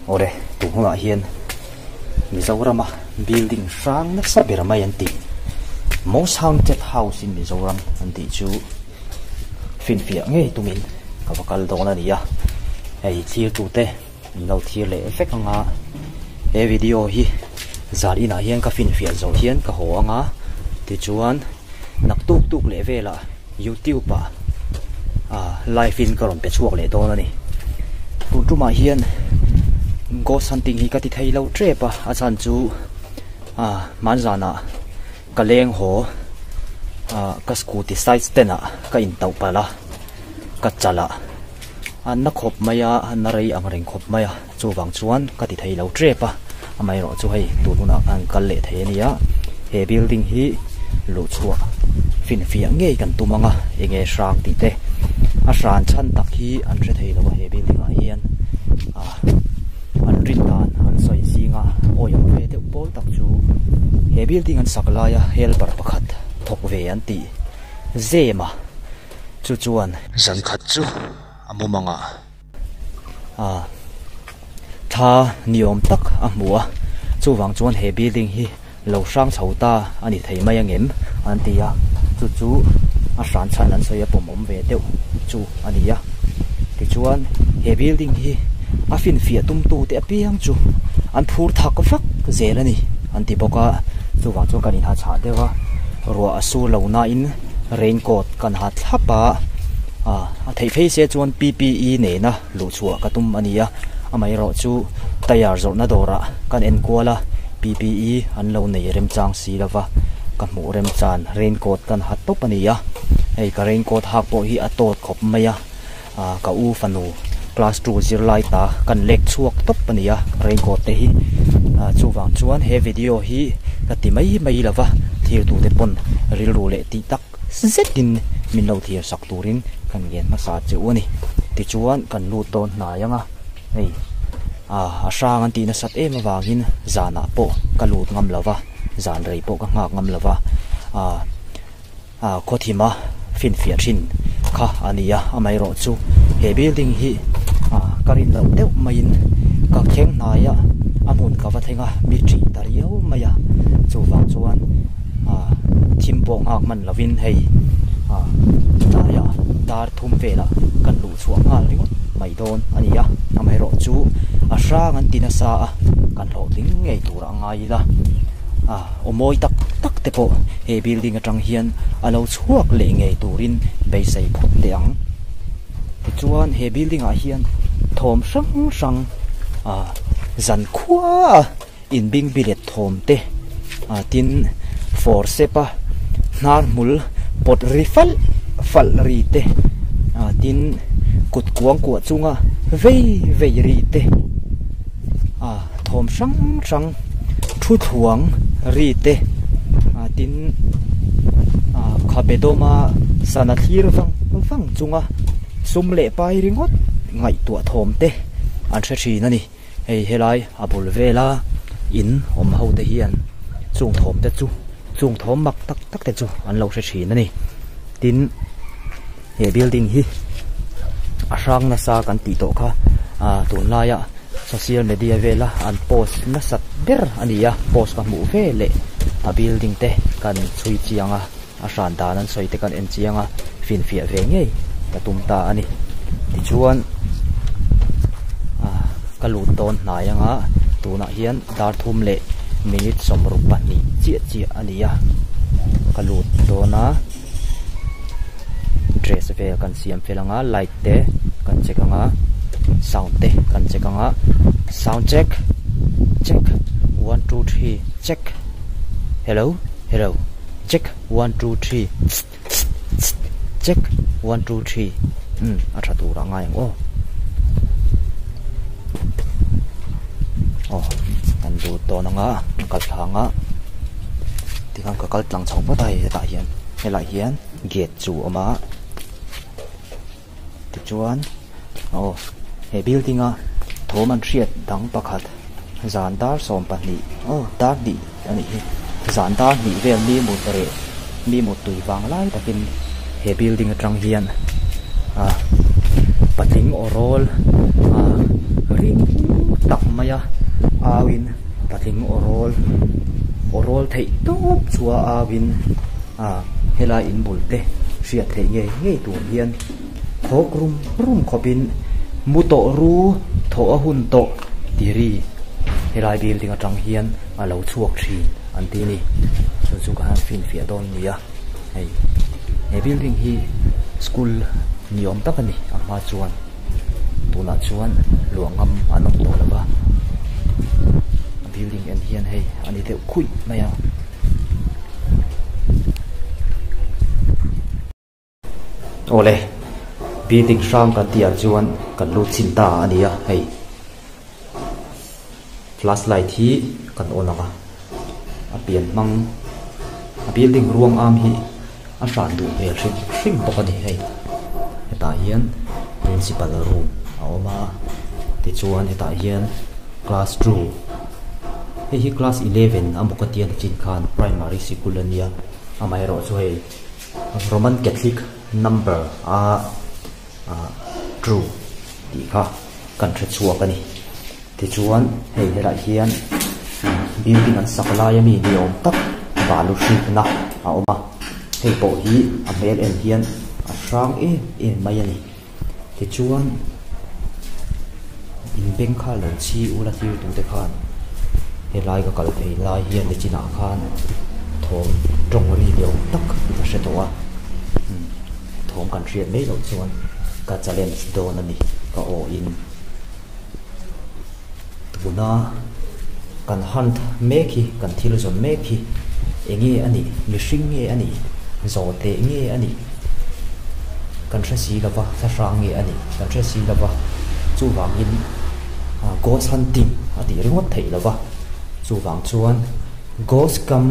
Awle, tun hunah hian Mizorama building hrang nasa ber mai an tih, Most Haunted House in Mizoram an tih chu finfiah ngei tumin ka va kal dawn a ni a. Hei thirtute min lo thir leh vek ang a, he video hi zan inah hian ka finfiah zawh hian ka haw ang a, tichuan nak tuk tuk leh velah youtube ah ah live in ka rawn pe chhuak leh dawn a ni. Tun tumah hian ghost hunting hi ka ti thei lo tep a, a chhan chu ah hmanzanah ka leng haw ah ka scooty side stand ah ka intauh palh a, ka chalh ah a na khawp mai a, a na rei ang reng khawp mai a, chuvang chuan ka ti thei lo tep a, amaherawh chu hei tun hunah khan kal leh thei a nia, he building hi luh chhuah finfiah ngei kan tum ang a, eng nge hrang tih te a hran chhan tak hi an hre thei lo a he building ah hian ah an rin dan an sawi zinga awi awm ve deuh pawl tak chu he building an sak laia helper pakhat thawk ve an tih zem a. Chu chuan. Zan khat chu a mumang ah. A thla ni awm tak a hmu a, chuvang chuan he building hi lo hrang chho ta a ni thei mai angem an ti a, chu chu a hran chhan an sawi a pawmawm ve deuh chu a ni a. Tichuan he building hi a finfiah tumtu te apiang chu an phur thak vak zel a ni an ti bawk a, chuvang chuan kan inha chhah deuh a, ruah a sur lo nain. Raincoat kan ha thlap a, ah a theih phei se chuan P_P_E nena luh chhuah ka tum a ni a, amaherawh chu tyre zawrhna dawrah kan en kual a, P_P_E an lo nei remchang si lova, ka hmuh remchan raincoat kan ha tawp a ni a, hei ka raincoat hak pawh hi a tawt khawp mai a, ah ka u fanu class two zirlai ta kan lek chhuak tawp a ni a raincoat te hi ah chuvang chuan he video hi ka ti mai mai lova thir tute pawn rilru leh tih tak zetin min lo thir sak turin kan ngen hmasa che u a ni tichuan kan lut dawn hnai ang a hei ah a hrang an tih nasat em avangin zanah pawh ka lut ngam lova zan rei pawh ka nghak ngam lova ah. Ah khawthima finfiah thin kha a ni a, amaherawh chu he building hi ah ka rin loh deuh maiin ka thleng hnai a, a hmun ka va thleng a, mi ṭih ta riau mai a, chuvang chuan ah thim pawh nghak hman lovin hei ah tlaiah dar thum velah kan luh chhuah nghal ringawt mai dawn a ni a, amaherawh chu a hrang an ti nasa a, kan hlawhtling ngei tur a ngai ila ah. Aw mawi tak tak te pawh he building atang hian a lo chhuak leh ngei turin beisei phawt teh ang. Tichuan he building ah hian thawm hrang hrang ah zan khua a inbing bilet thawm te ah tin fawr sep a hnar hmul pawt ri falh falh ri te ah tin kut kuang kuah chunga vei vei ri te ah thawm hrang hrang thu thluang ri te ah tin ah khabe dawma sana thlir vang vang chunga sum leh pai ringawt ngaihtuah thawm te an hre thin a ni hei helai a bul vela in awm ho te hian chung thawm te chu chung thawm mak tak tak te chu an lo hre thin a ni tin. He building hi a hrang nasa kan tih tawh kha ah tunlaia social media vela an post nasat ber a ni a post ka hmuh ve leh a building te kan chhui chiang a a hran dan an sawi te kan en chiang a finfiah ve ngei ka tum ta a ni tichuan ah ka lut dawn hnai anga tunah hian dar thum leh minute sawmruk pahnih chiah chiah a ni a ka lut dawn a. Dress vel kan siam fel anga light te kan check anga sound te kan check anga sound check check 1 2 3 check hello hello check 1 2 3 check 1 2 3 um a tha tur a ngai ang aw aw kan lut dawn anga kan kal thla anga. Tikhan ka kal tlang chho phawt a hei hetah hian helaiah hian gate chu a awm a tichuan aw he building a thawm an hriat dang pakhat zan dar 12 aw dar hnih a nih hi zan dar hnih vel mi mut reh mi mut tui vang lai takin he building atang hian ah patling aw rawl ah ring tak maia auin patling aw rawl aw rawl theih tawp chua auin ah helai in bul te hriat theih ngei ngei tur hian khawk rum rum khawpin mu tawh ru thawh a hun tawh ti ri helai building atang hian a lo chhuak thin an ti a ni chu chu ka han finfiah dawn nia hei he building hi school ni awm tak a ni a hma chuan tunah chuan luah ngam an awm tawh lo va a building en hian hei a ni deuh khuih mai a. Awle building hrang kan tih ah chuan kan lut chin ta a ni a hei flash light hi kan on ang a a pian hmang a building ruang am hi a hran duh hmel hrim hrim bawk a ni hei hetah hian principal room a awm a tichuan hetah hian class two hei hi class eleven a maw ka tia nachin khan primary sikul a nia amaherawhchu hei. Roman Catholic number a true tih kha kan hre chhuak a ni. Tichuan hei helaiah hian building an sak lai ami ni awm tak balu hrikna a awm a, hei pawh hi a hmel en hian a hrang em em mai a ni. Tichuan in beng kha lo chhi ula thlir tute khan helai ka kal phei lai hian nichinah khan thawm tawng ri ni awm tak ka hre tawh a thawm kan hriat mai loh chuan ka challenge dawn a ni ka aw in tuna kan hunt mek hi kan thil zawn mek hi eng nge a nih mihring nge a nih zawhte nge a nih kan hre si lova thlahrang nge a nih kan hre si lova chuvangin ghost hunting a tih ringawt theih lova chuvang chuan ghost kam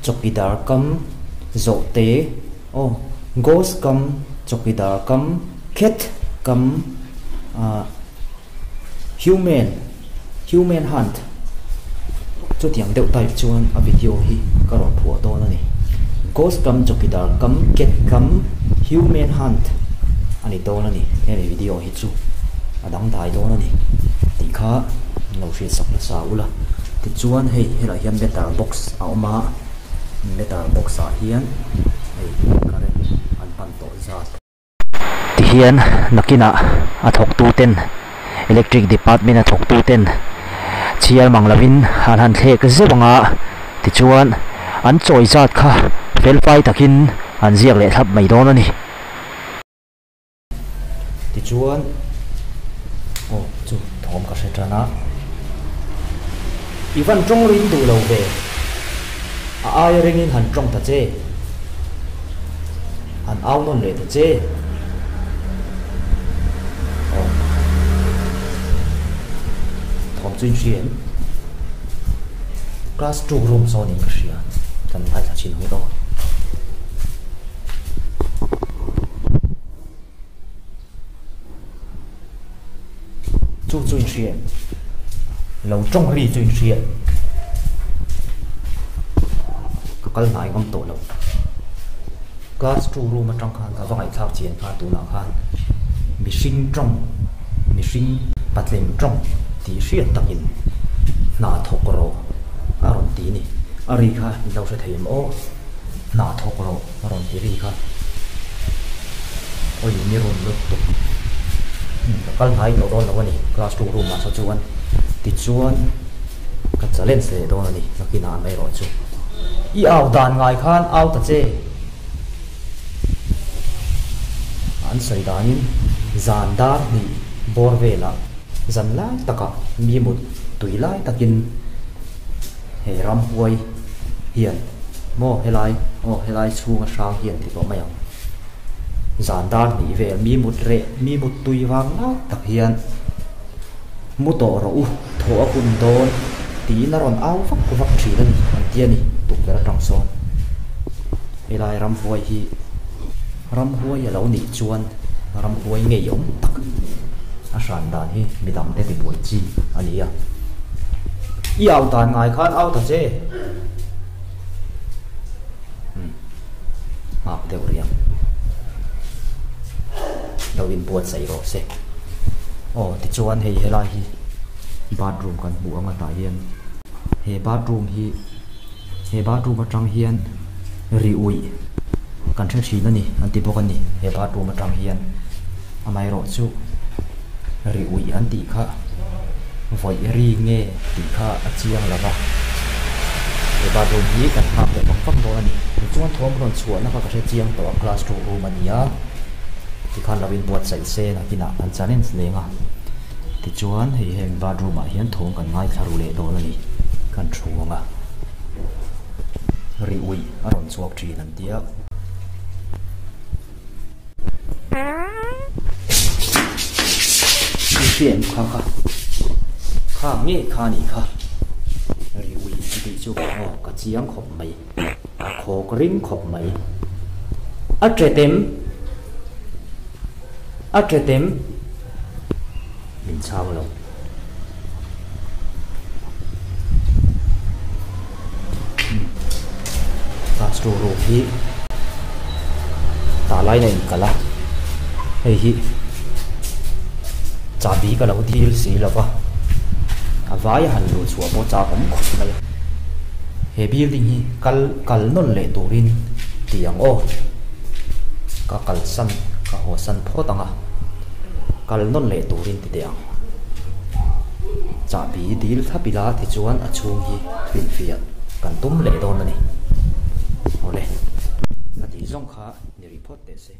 chawkidar kam zawhte aw ghost kam chawkidar kam cat kam ah human human hunt chutiang deuh type chuan a video hi ka rawn phuah dawn a ni ghost kam chawkidar kam cat kam human hunt a ni dawn a ni hemi video hi chu a dangdai dawn a ni tih kha lo hriat sak nasa ula tichuan hei helaiah hian meter box a awm a meter box ah hian hei current an hman tawh zat. Tihian nakinah a thawktu ten electric department a thawktu ten chhiar mang lovin an han thlek zeuh ang a tichuan an chawi zat kha felfai takin an ziak leh thlap mai dawn a ni. Tichuan aw chu thawm ka hre tan a. I van tawng ring duh lo ve. A aia ringin han tawng ta che. Han au nawn leh ta che. Aw. Thawm chu in hria em? Class two room zawn in ka hria. Kan ngaithla chin ang aw. Chu chu in hria em? Lo tawng ri chu in hria em? Ka kal hnai ngam tawh lo. Class two room atang khan ka va ngaihthlak chian khan tunah khan mihring tawng, mihring patling tawng tih hriat takin hna thawk rawh a rawn ti ni. A ri kha in lo hre thei em aw? Hna thawk rawh. A rawn ti ri kha. Awi mi rawn lut tuk. Ka kal hnai tawh dawn lo a ni class two room ah saw chuan tichuan ka challenge leh dawn a ni nakinah an erawh chu. I au dan ngai khan au ta che. An sawi danin zan dar hnih bawr velah zan lai takah mi mut tui lai takin hei ramhuai hian Maw helai aw helai chhunga hrang hian ti tawh mai ang. Zan dar hnih vel mi mut reh mi mut tui vang lai tak hian mu tawh rawh u thawh a hun dawn tiin a rawn au vak vak thin a ni an ti a ni tukverh atang sawn. Helai ramhuai hi ramhuai a lo nih chuan ramhuai ngeiawm tak a hran dan hi midangte tibuai chi a ni a. I au dan ngai khan au ta che. Nghak deuh rih ang. Lo inbuatsaih rawh se. Aw tichuan hei helai hi. Bathroom kan hmuh ang a tah hian he bathroom hi he bathroom atang hian ri uih kan hre thin a ni an ti bawk a ni he bathroom atang hian amaherawh chu ri uih an tih kha vawi ri nge tih kha a chiang lo va he bathroom hi kan nghak leh vang vang dawn a ni tichuan thawm rawn chhuahna kha ka hre chiang tawh a class two room a ni a tikhan lo inbuatsaih se nakinah an challenge leng a. Tichuan hei heng bathroom ah hian thawm kan ngaithla ru leh dawn a ni. Kan thu ang a, ri uih a rawn chhuak thin an tia. I hria em kha kha, kha nge kha nih kha, ri uih a tih chu aw ka chiang khawp mai, a khawk ring khawp mai. A ṭet em? A ṭet em? Min chhang lo. Class two room hi tah laiin a inkalh a, hei hi chahbi ka lo dil si lo va, a vai a han luh chhuah pawh chak awm khawp mai a. He building hi kal kal nawn leh turin ti ang aw. Ka kalsan ka haw san phawt ang a, kal nawn leh turin ti teh ang. Chahbi dil thlap ila tichuan a chhung hi finfiah kan tum leh dawn a ni. Awle, a tih zawng kha ni rih phawt teh se.